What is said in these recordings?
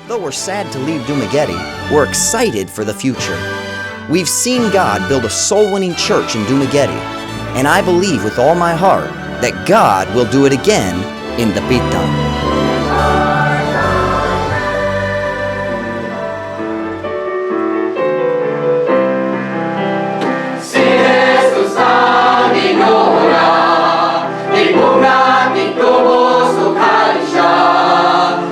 Though we're sad to leave Dumaguete, we're excited for the future. We've seen God build a soul winning church in Dumaguete, and I believe with all my heart that God will do it again in Dapitan. Si Jesus ang Ginoo, tigom na tigtubos ug hari siya.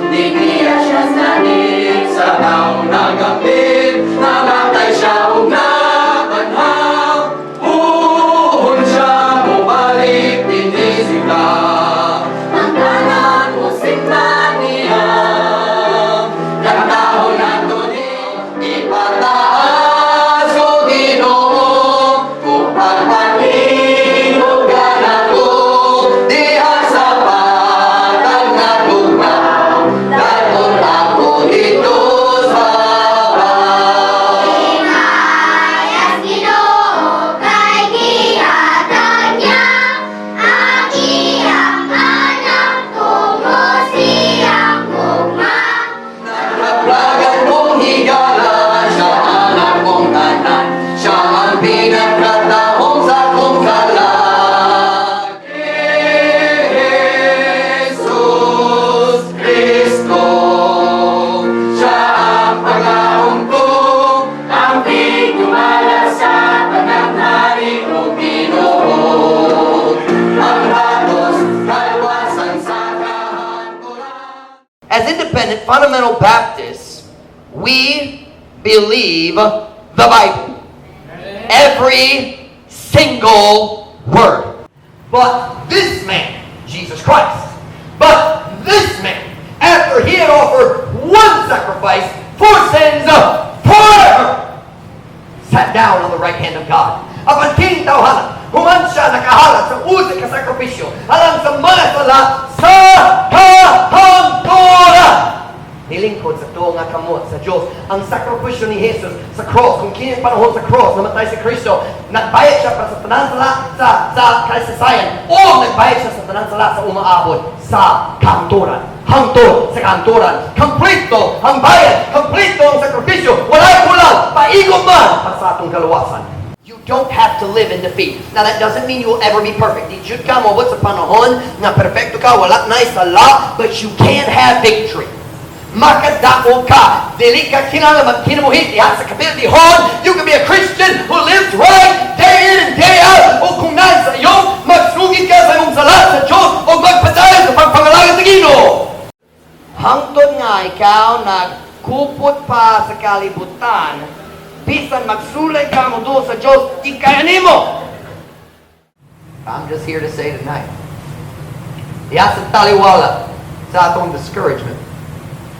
Nibiya siya sa langit sa taong nagapit, namatay siya ug nabanhaw. Puhon siya mobalik dinhi sila. Ang tanan mosimba niya. Kantahon nato ni ipataas o Ginoo ug pagpanghimog nato diha sa patag nga tugnaw, dayon ako didto sa baw. Himaya sa Ginoo kay gihatag niya ang iyang anak tungod sa iyang gugma. Nagkaplagan kong higala, siya ang akong tanan, siya ang pinakatahom sa akong kalag. Jesus Kristo, siya ang paglaom ko, ang tigdumala sa tanang hari ug Ginoo, ang batos kalwasan sa kahangturan. As independent fundamental Baptists, we believe the Bible. Every single word. But this man, Jesus Christ, but this man, after he had offered one sacrifice for sins forever, sat down on the right hand of God. Apan kining tawhana, human siya nakahalad sa usa ka sakripisyo alang sa mga sala sa kahangturan, nilingkod sa tuo nga kamot sa Diyos. Ang sakripisyo ni Jesus sa cross, kung kini panahon sa cross, namatay si Kristo, nagbayad siya para sa tanan sala sa kasaysayan, o nagbayad siya sa tanan sala sa umaabot sa kahangturan. Hangtod sa kahangturan. Kompleto ang bayad, kompleto ang sakripisyo, walay kulang, paigo man para sa atong kaluwasan. You don't have to live in defeat. Now, that doesn't mean you will ever be perfect. Di jud ka moabot sa panahon nga perfecto ka, wala na sala, but you can have victory. Makadaog ka. Dili ka kinahanglan magkinabuhi diha sa kapiltihon. You can be a Christian who lives right day in and day out. O kung naa sa iyong, magsugid ka sa imong sala sa Diyos o magpadayon sa pagpangalagad sa Ginoo. Hangtod nga ikaw nagkupot pa sa kalibutan, bisan magsulay ka mo sa Diyos, di kaya nimo. I'm just here to say tonight, diha sa taliwala sa atong discouragement,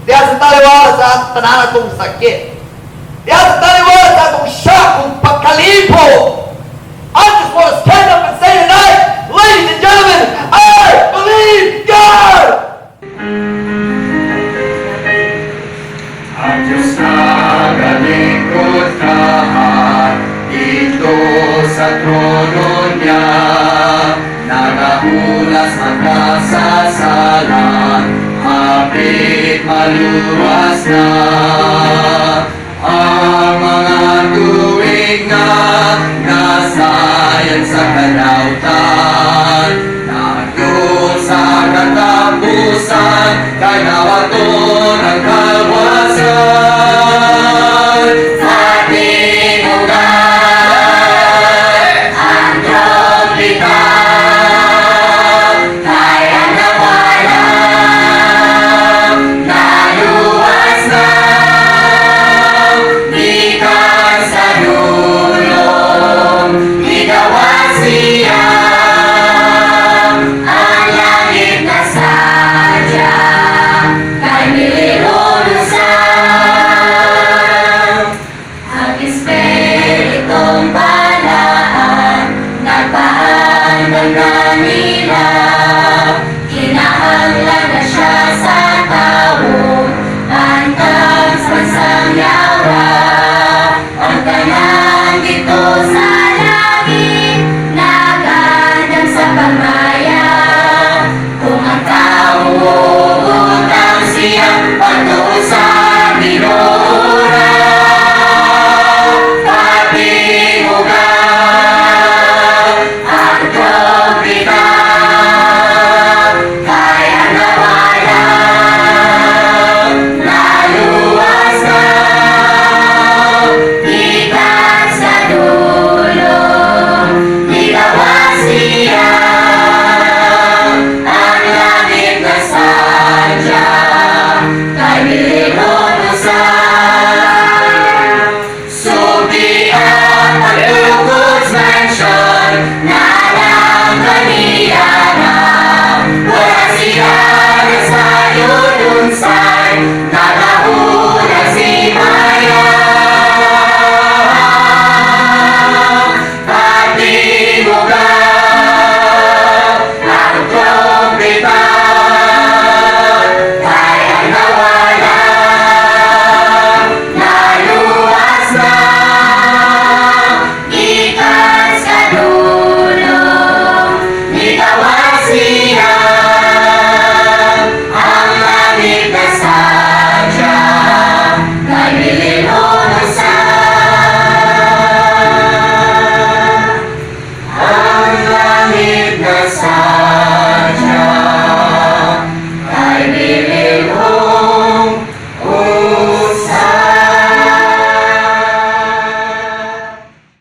diha sa taliwala sa tanan atong sakit, diha sa taliwala sa atong shock ug pagkalipong, I just want to stand up and say tonight, ladies and gentlemen, I believe God! Ang Diyos nagalingkod kaha didto sa trono niya, nagahulas makasasala, hapit maluwas na ang mga tuig nga nasayang sa kalautan. Nayon sa katapusan, kay nawaton ang kalwasan. Sa tinugan, ang trompeta, kay ang nawala, naluwas na, gikan sa dulong, gigawas siya. Ang langit nasadya kay milihon usab. Ang Espiritong Balaan nagpaandam kanila, kinahanglan na siya sa tawo pantang sa bansang yawa. Ang tanang didto sa langit nagandam sa pagmaya kung ang tao